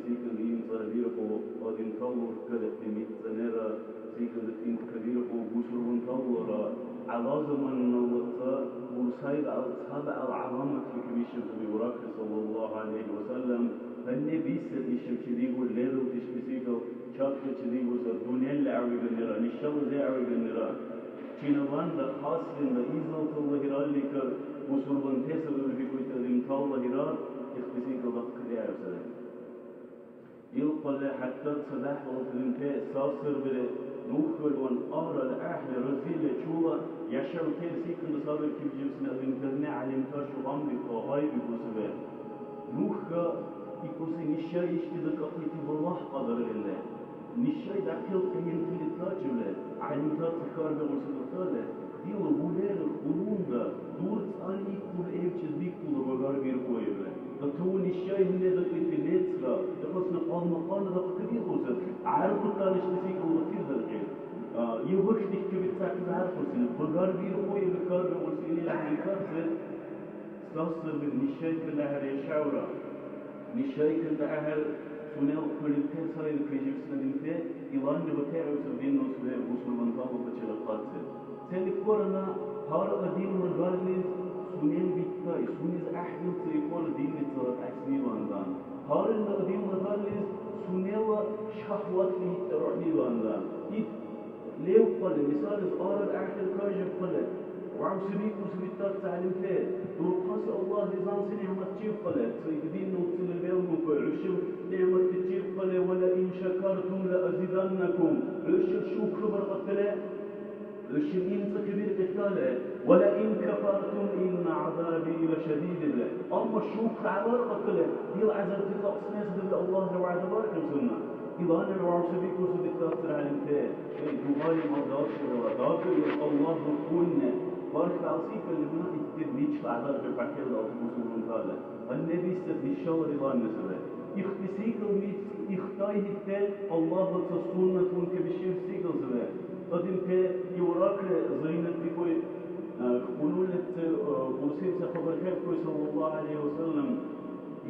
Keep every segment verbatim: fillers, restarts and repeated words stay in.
СикӀал имцӀабирхьу адамтала уркалихъти мицӀанера, сикӀал тӀинтӀкабирхьу бусурманталара. ГӀела заманалла ца бурсайбал цабал гӀяламатли кабишиб саби урахли, саллаллаху гӀялайхи ва саллям. Гьанна биса ишаб чедигу лерилти ишди сикӀал чархли чедигуса дунъяли гӀявиганнира, нишалази гӀявиганнира. Чинабанра, хаслинра, изалтала гьиралликар, бусурмантесра урхӀикӀути адамтала гьирар ихтиси кабахъ кадиаибсири. Илкьяйда хӀятта цабехӀ валтанти савсарбири, нухвелван арал гӀяхӀли разили чула яшав терсикӀунти сабиркиб жибсни адамтазни гӀялимтас шугъамбикӀула гъайбикӀуси бер. Нуха икӀуси ниша ишди дакӀахъути балагь кьадархӀели, нишай дяхъил къиянтули качивли, гӀялимтаци хьарбируси дуртали, дила гьулера хьунунра дурцӀали икӀули гӀебчӀи бикӀула багьар биркьуибли. Дату нишай гьуне дакӀибти лецра, ихъусни къалмакъалра кабихъуси, гӀяркьутани ишди секӀал ватир дархьиб. А, ибурхӀти кабицахъес гӀяркьуси, багьар биркьуибли хьарбируси или гӀялимтаци савсарбири нишай калахӀер яшавра. Нишайкалра ахӀер сунела хъулибти сарил кайжибсинадинти иланни бутягӀибсири динна сунела бусурмантала бучӀира хъацӀи. Ца икӀура, гьар адамла галлис сунела битӀай, сунес гӀяхӀдилци икӀура динница гьатӀайсни вандан. Гьар илди адамла галлис сунела шагьватли итарухӀни вандан. Ит Левкъалли, мисаллис, арал гӀяхӀил кайжиб хъули, вявси бикӀуси виттас гӀялимти, дурхъаси Аллагьли занси нигӀматчиб хъули, цайги динна уцили белгункур, хӀушил нигӀматличиб хъули, «ва ла ин шакартум ла азиданнакум», хӀушил шукру баркьатили, хӀушил имцӀати биркьитали, «ва ла ин кафартум инна гӀязаби ла шадид» или. Амма шукру гӀебаркьатили, дила гӀязабти цӀакьсмес дирли Аллагьли вягӀда бархибсинна. Иланира вявси бикӀуси виттасра гӀялимти. Эй, дугӀаимал дашира, дакӀуй, Аллагьу хьунни, бархьалси калимана итди мичла гӀязарбирхьахъес алкӀуси бусурмантала. Гьанна биэс нишала риланни саби. ИхтисикӀал мицӀ ихтайхӀитти Аллагьла ца суннатунти бишибси секӀал саби. Адамти Ивракли Зайнаб бикӀуй, э, хьунулличи, э, бурсибси хабар хӀебкӀуй, саллаллаху гӀялайхи ва саллям.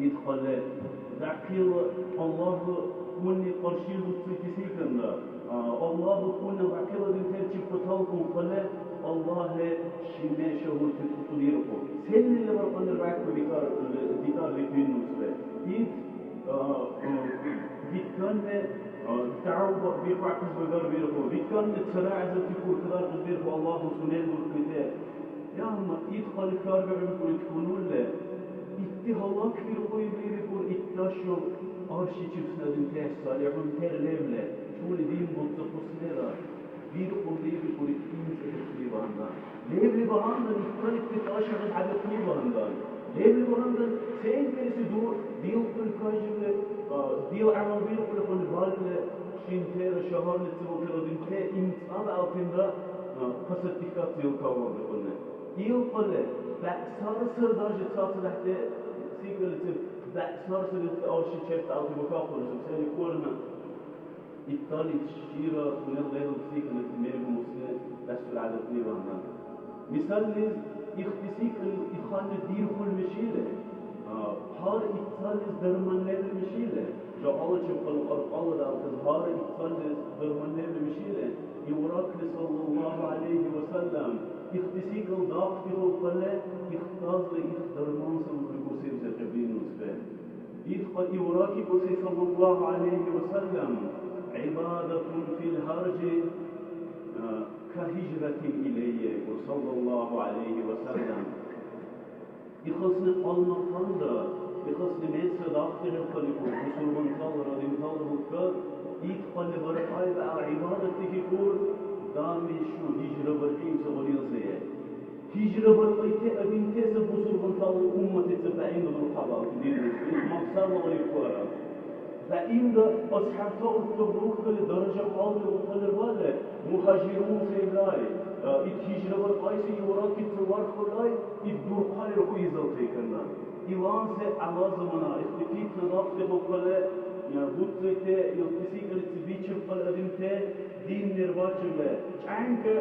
Ит хъали, дяхъил Аллагьу хьунни къаршидуцути секӀалра, а, Аллагьу хьунна дяхъил адамтачиб паталкӀун хъали, Аллагьли шими шагьурти тӀутӀудирхьу. Сеннила баркьанира бяхӀ бикӀар, бикӀар ретуйнусра. Ит, а, а, виканни, а, дявба бихӀяхъес багьар бирхьу. Виканни цара гӀязабти куркадархъес бирхьу Аллагьу сунела дурхънити. Амма ит хъали хьарбиубикӀули хьунулли, итди гьалаквиркьуй бирикӀур, ит дашул аршичибсни адамтас салихӀунтира левли, чули дин буцахъуснира, биркьур бирикӀур ит имцӀадирхъни багьандан. Левли багьандан ит хъалибти тӀашихъес гӀядатни багьандан. Левли багьандан сен кайси ду, дил хъули кайжибли, а, дил гӀямал биркьули хъули балли, шинтира шагьарлицибалтира адамти имцӀала алкъинра, а, касатдихьахъес илкаввалбикьули. Илкьли бегӀсарсар даже цацадехӀти сикӀалициб бегӀсарсар илкьли арши чебтаалти бакахъули саби, сенихъуна итдали шира сунела лерил сикӀалициб мергу мусли дашули гӀядатни багьандан. Мисаллис, ихти сикӀал ихъанни дирхъулмишили, а, гьар итцаллис дарман лебилмишили, жагьлачеб хъалукьар къалладаахъес гьар итцаллис дарман лебилмишили, Ивракли саллаллаху гӀялайхи ва саллям, ихти сикӀал дахъти хӀулхъали, ихтазла их дарман сабабли бурсибси хӀебирнус бе. Ит кьа Ивракикуси саллаллаху гӀялайхи ва саллям, гӀибадатун фил гьаржи, а, ка гьижратин илайя, ва саллаллаху гӀялайхи ва саллям. Ихъасни къалмакъалра, ихъасни мецра дахъдирхъаликӀур, бусурманталра, динталра букӀар, ит хъали баркьайла гӀибадат дихикӀур, дами шу гьижра баркьибси гъулилзая. Гьижра баркьайти адамтеса бусурмантала умматица баинда дурхъабалти дирути, ит максадла гъуликӀуара. Даимра асхӀябта уркӀбуркӀали даража кьалли ухъалирвали, мухӀажирун севлай, ит гьижра баркьайси Ивракица вархьулай, ит дурхъали хӀу изалтайканна. Иланси гӀела замана ихти питна дахъдихъулхъали, буцайти, илти сикӀалици бичибхъали адамти дин лербачибли, чӀянкӀа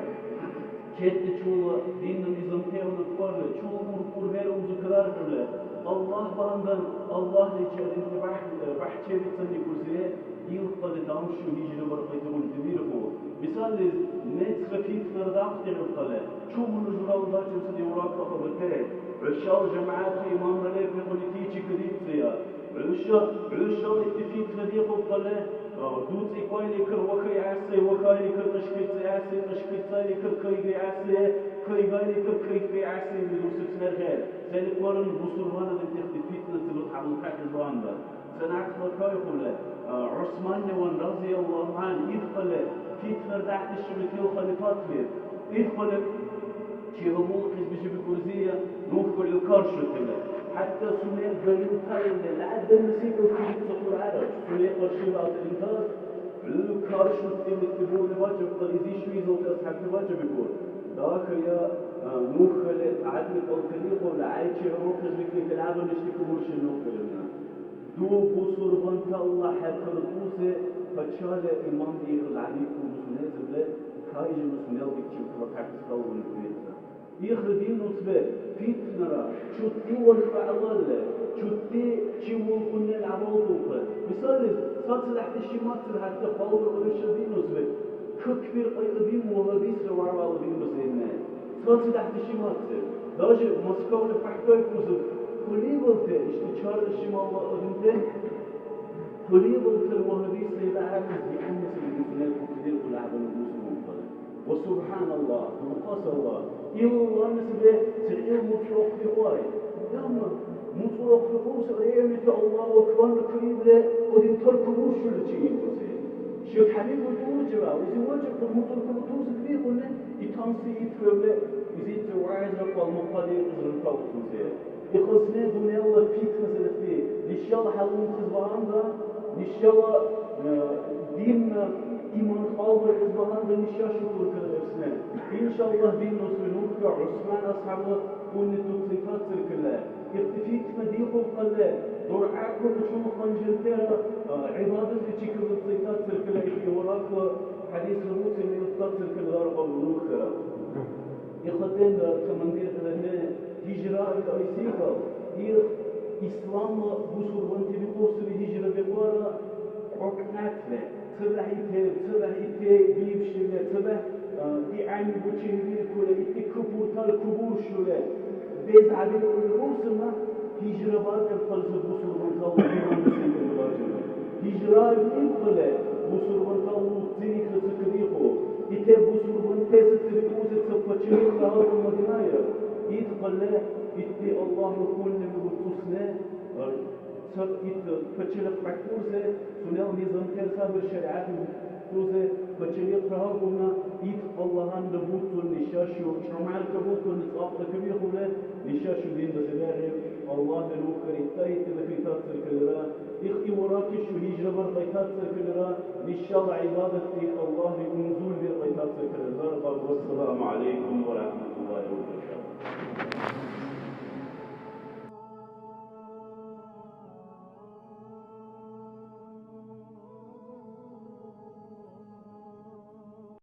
Четти чула динна низамтеван акӀварли, чула уркӀур хӀерумзу карархӀули, Аллагь багьандан, Аллагьличи адинти бяхӀ-, бяхӀчебицанни кузие, ил хъали дамшу гьижра баркьайтигъунти бирху. Мисаллис, нецра фитнара дахъдирухъале, чумал журала дачунси уракла хабурте, хӀушала жамигӀятли имамра лебригъуни кичи кадибцая. ХӀуша, хӀушала итди фитна дихулхъале, а, дуцӀикӀуайли кар вакайгӀясай, вакайли кар кьашкирцайгӀясай, кьашкирцайли кар кайгайгӀясай, кайгайли кар кайгбейгӀясай, вирусибси нерхӀе. СенкӀваран бусурманадти ихди фитнацибад гьалакахъес багьандан. СенахӀенну кайхъубли, а, ГӀусманниван, разияллагьу гӀянгьу, ил хъали фитнара дяхӀдешули ил халифатли, ил хъали чебабулхъес бижибикӀурзия, нухкӀули каршутила. ХӀятта сунела галилтаили, лягӀянни секӀал кибицӀухъун араб, сунела къаршибалтилинтас, хӀу каршутили тӀибули бачӀиб, хъали зи шуйзалти асхӀябти бачӀибикӀур. Дахъая, а, нухкӀули гӀядли кьалтани хъули, гӀяйчи гӀурухъес бикники лябаништи кумурши нухкӀулина. Ду бусурмантала хӀекьуртӀуси пачали имам диъ гӀяникӀун сунезибли кайжибли сунела бикчиб кабакахъес калунни кумекла. Ихри дин нуцбе фитнара, чутти вархьалалли, чутти чивулхъуннел гӀявалдулхъи. Мисаллис, цацадехӀти шимацци хӀятта халкьла урши дин нуцбе, кукбиркьи дин вагьабисра варвала дин базирни. ЦацадехӀти шимацци, даже Москвала пяхӀкайкӀуси, хъулибалти, ишди чарли шималла адамти, хъулибалти вагьабисла ила гӀякьлис дигӀянни саби дисунел кукидиркули гӀягӀнили бусурмантала. Ва субхӀяналлагь, дурхъас Аллагь, илала мисалли, цӀикьил муцӀрухъдихъуй. Амма муцӀрухъдихъуси аягӀнити Аллагьу акбарна каибли, один тарку буршуличи ибуси. Шек ХӀябиб уркӀи уркӀира, узи вачӀахъур муцӀуркур тунси дирихъуни, итанси ит хӀебли, изити вягӀзра къалмукъали изрулкалцунси. Ихъасни дунъяла фитназирти, нишала хӀялумтас багьандан, нишала, э, динна иман халбарес багьандан ниша шукур калгӀебсни. Иншаллагь, дин муслимунка ГӀусман асхӀябла хъуни туцнитациркалли, ихти фитна дихулхъалли, дургӀякурли чумхъан жертира, э, гӀибадатличи кабуцнитациркалли, ихти уракла хӀядисра буцили, илтациркалли ларкьаб урухкара. Ихъатен командир хӀеларни гьижра ил айсикӀал, их исламла бусурманти бикӀусири гьижра бикьара кьукьнатли, цабехӀ итев, цабехӀ итев биибшивли, цабехӀ, а, дигӀянни бучибиркули, итди купуртал кубуршули, безгӀябиркули рурсима, гьижра баркьиб хъализи бусурмантала дигӀянни секӀал бачира. Гьижра биркьули, бусурмантала уццирикла ца кадихъу. Итеб бусурмантеси ца бикӀуси ца пачалихъ гьалаб Мадинаира. Ит хъали, итди Аллагьла хьулли муруцусне, ца ит пачалихъ бяхӀкурси, сунела низамтер сабир шаригӀятли буцуси пачалихъ рагьахъуна, ит Аллагьанра буцун нишашу, чӀумал кабулхъуни цӀакьла кабихъули, нишашу динда се бягӀиб, Аллагьли рухкари, итди дахъитациркалира, Ихъ Ивраки шу гьижра баркьайтациркалира, нишала гӀибадатти Аллагьли унзурбиркьайтациркалира. Вассаламу гӀялайкум.